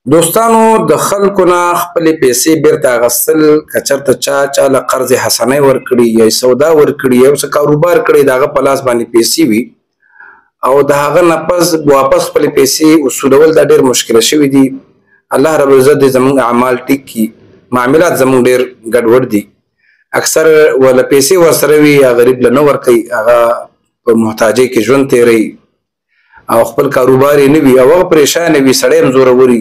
دوستانو د خلکو نه خپلې پیسې بیرته اخیستل، که چېرته چا چا له قرض حسنه ورکړي یا سودا ورکړي یا څه کاروبار کړي، د هغه په لاس باندې پیسې وي او د هغه نه پس واپس خپلې پیسې وصولول دا ډېر مشکله شوي دي. الله رب العزت دې زموږ اعمال ټیک کړي. معاملات زموږ ډېر ګډوډ دي، اکثر ولا پیسې ورسره وي یا غریب له نه ورکوي، هغه په محتاجۍ کې ژوند تېروي او خپل کاروبار یې نه وي او هغه پریشانه وي، سړی هم زوروري.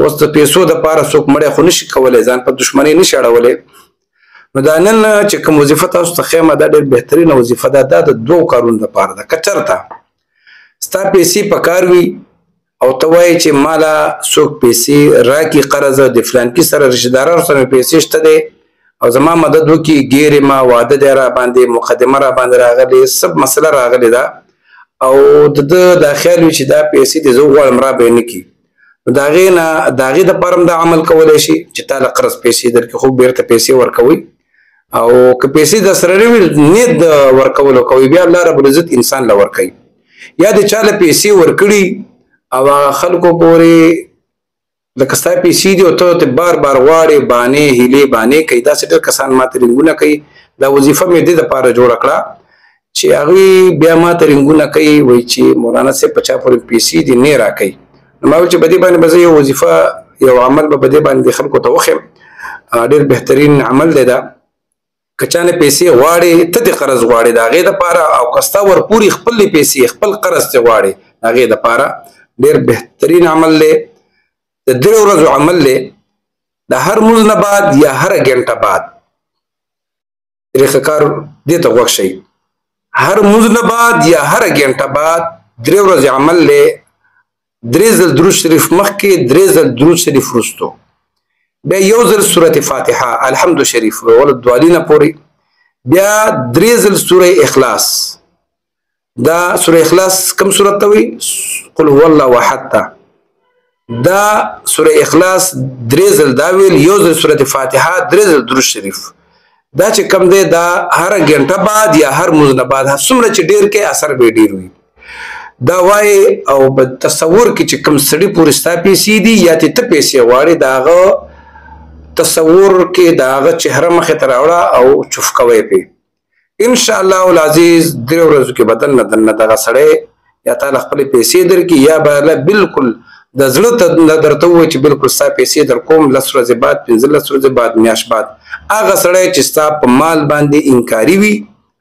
اوس د پیسو دپاره څوک مړی خو نشي کولی، ځان په دښمنۍ نشي اړولی. نو دا نن چې کوم وظیفه تاسو ته ښیم دا ډېر بهترینه وظیفه ده. دا د دوو کارونو دپاره ده. که چېرته ستا پیسې په کار وي او ته وایې چې ماله څوک پیسې راکړي قرض، د فلانکي سره رشته دارانو سره مې پیسې شته دی او زما مدد وکړي، ګیرې ما واده دی را باندې، مقدمه را باندې راغلې، سب مسله راغلې ده او د ده دا خیال وي چې دا پیسې دې زه وغواړم را به یې نه کړي، نو د هغې نه د هغې دپاره هم دا عمل کولی شي چې تا له قرض پیسې درکړي، خو بېرته پیسې ورکوي. او که پیسې در سره نه وي نیت د ورکولو کوي، بیا الله رب العزت انسان له ورکوي. یا د چا له پیسې ورکړي او هغه خلکو پورې لکه ستا پیسې دي او ته ورته بار بار غواړې، بانې هیلې بانې کوي. داسې ډېر کسان ماته رنګونه کوي. دا وظیفه مې دې دپاره جوړه کړه چې هغوی بیا ماته رنګونه کوي، وایي چې مولانا صاحب په چا پورې پیسې دي نه راکوي. نو ما ویل چې په دې باندې به زه یو وظیفه یو عمل به په دې باندې خلکو ته وښیم، ډېر بهترین عمل دی دا. که چا نه پیسې غواړې ته دې قرض غواړې د هغې دپاره، او که ستا ورپورې خپلې پیسې خپل قرض ترې غواړې د هغې دپاره ډېر بهترین عمل دی. د درې ورځو عمل دی، د هر مونځ نه بعد یا هره ګنټه بعد. طریقه کار دې ته غوږ شئ، هر مونځ نه بعد یا هره ګنټه بعد درې ورځې عمل دی. درې ځل درود شریف مخکې، درې ځل درود شریف وروستو، بیا یو ځل سورة فاتحه الحمد شریف ول دوالینه پورې، بیا درې ځل سورة اخلاص. دا سورة اخلاص کوم سورت ته وایي؟ قل هو الله احد ته. دا سورة اخلاص درې ځل دا ویل، یو ځل سورة فاتحه، درې ځل درود شریف. دا چې کوم دی دا هره ګنټه بعد یا هر مونځ نه بعد، څومره چې ډېر کې اثر به ډېر وي. دا وایي او په تصور کې چې کوم سړي پورې ستا پیسې دي یا ته پیسې غواړې، د هغه تصور کې د هغه چهره مخې ته راوړه او چوف کوی پې. ان شاء الله العزیز درې ورځو کې به دننه دننه دغه سړی یا تا له خپلې پیسې درکړي یا به له بالکل د زړه ته نه درته ووایي چې بالکل ستا پیسې در کوم لس ورځې بعد، 15 ورځې بعد، میاشت بعد. هغه سړی چې ستا په مال باندې انکاري وي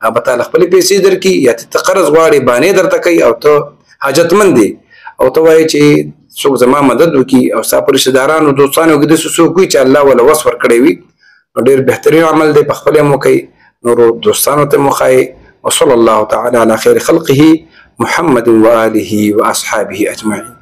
هغه به تا له خپلې پیسې درکړي یا ته قرض غواړې بانې درته کوي او ته حاجتمند دی او ته وایې چې څوک زما مدد وکړي او ستا په رشته دارانو دوستانو کې داسې څوک وي چې الله وله وس ورکړی وي، نو ډېر بهترین عمل دی، په خپله هم وکړئ، نورو دوستانو ته هم وښایئ. وصلى الله تعالى على خير خلقه محمد وآله وأصحابه أجمعين.